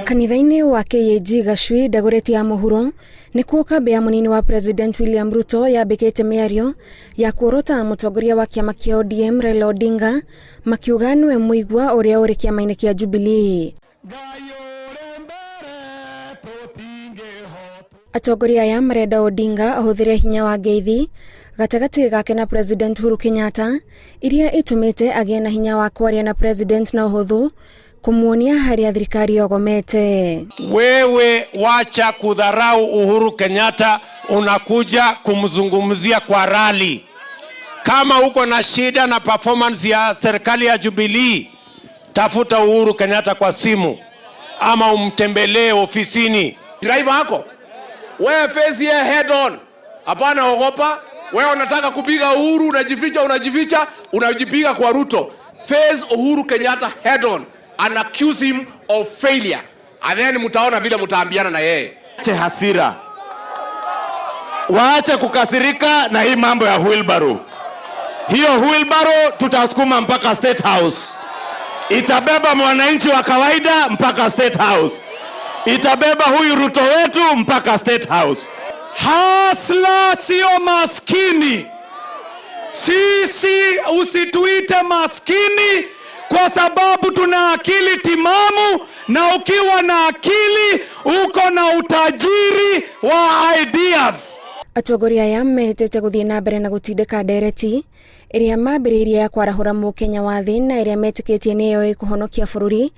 Kanitha-inĩ wa KAG Gacui Dagoretti ya Mũhuro nĩkuo kambĩ ya mũnini wa President William Ruto yambĩkĩte mĩario ya kuorota mũtongoria wa kĩama kĩa ODM Raila Odinga makiuga nĩwe mũigua ũrĩa ũrĩ kĩama-inĩ kĩa Jubilee. Atongoria aya marenda Odinga ahũthĩre hinya wa ngeithi gatagatĩ gake na President Uhuru Kenyatta iria itũmĩte agĩe na hinya wa kwaria na President na ũhũthũ kumuonia harĩa thirikari yogomete. Wewe wacha kudharau Uhuru Kenyatta, unakuja kumzungumzia kwa rally. Kama uko na shida na performance ya serikali ya Jubilee, tafuta Uhuru Kenyatta kwa simu ama umtembelee ofisini. Driver wako wewe, face ye head on, hapana ogopa. Wewe unataka kupiga Uhuru, unajificha, unajificha, unajipiga kwa Ruto. Face Uhuru Kenyatta head on and accuse him of failure, and then mtaona vile mtaambiana na yeye. Waache hasira, waache kukasirika na hii mambo ya wheelbarrow. Hiyo wheelbarrow tutasukuma mpaka State House, itabeba mwananchi wa kawaida mpaka State House, itabeba huyu Ruto wetu mpaka State House. Hustler sio maskini. Sisi usituite maskini kwa sababu tuna akili timamu, na ukiwa na akili uko na utajiri wa ideas. Atongoria aya mehĩtĩte gũthiĩ na mbere na gũtindĩka ndereti ĩrĩa mambĩrĩirie ya kwarahũra mũkenya wa thĩ na ĩrĩa metĩkĩtie nĩyo ĩkũhonokia bũrũri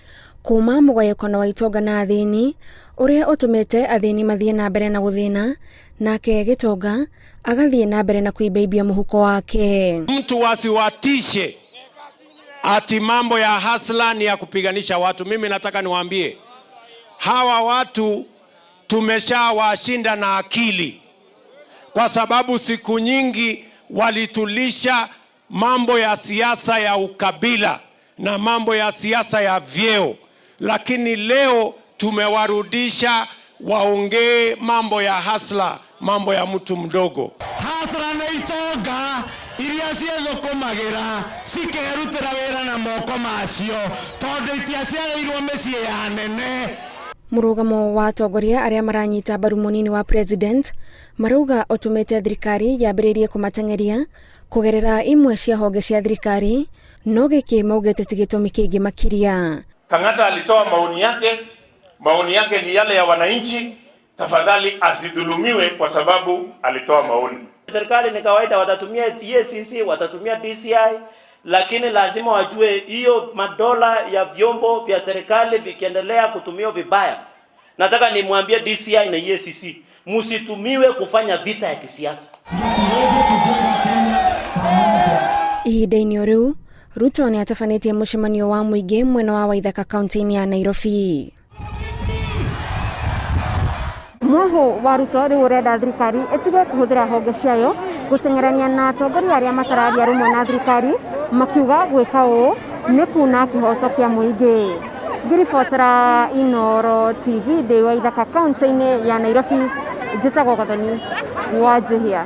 kuma mũgayũkano wa itonga na athĩni ũrĩa ũtũmĩte athĩni mathiĩ na mbere na gũthĩna nake gĩtonga agathiĩ na mbere na kũimbaimbia mũhuko wake. Mtu wasiwatishe ati mambo ya hustler ni ya kupiganisha watu. Mimi nataka niwaambie hawa watu tumeshawashinda na akili, kwa sababu siku nyingi walitulisha mambo ya siasa ya ukabila na mambo ya siasa ya vyeo, lakini leo tumewarudisha waongee mambo ya hustler, mambo ya mtu mdogo. Hustler nĩ itonga iria ciĩthũkũmagĩra cikerutĩra wĩra na moko macio tondũ itiaciarĩirwo mĩciĩ ya nene. Mũrũgamo wa atongoria arĩa maranyita mbaru mũnini wa president marauga ũtũmĩte thirikari yambĩrĩrie kũmateng'eria kũgerera imwe cia honge cia thirikari no gĩkĩ maugĩte ti gĩtũmi kĩngĩ makĩria. Kang'ata alitoa maoni yake, maoni yake ni yale ya wananchi. Tafadhali asidhulumiwe kwa sababu alitoa maoni. Serikali ni kawaida watatumia EACC, watatumia DCI, lakini lazima wajue hiyo madola ya vyombo vya serikali vikiendelea kutumiwa vibaya. Nataka nimwambie DCI na EACC, msitumiwe kufanya vita ya kisiasa. Ihinda-inĩ o rĩu Ruto nĩ atabanĩtie mũcemanio wa mũingĩ mwena wa Waithaka kaunti-inĩ ya Nairobi. Mwahu wa Ruto rĩu ũrenda thirikari ĩtige kũhũthĩra honge ciayo gũteng'erania na atongoria arĩa matararia rũmwe na thirikari makiuga gwĩka ũũ nĩ kuna kĩhoto kĩa mũingĩ. Ngĩribotera Inooro TV ndĩ Waithaka kaunti-inĩ ya Nairobi, njĩtagwo Gathoni wa Njihia.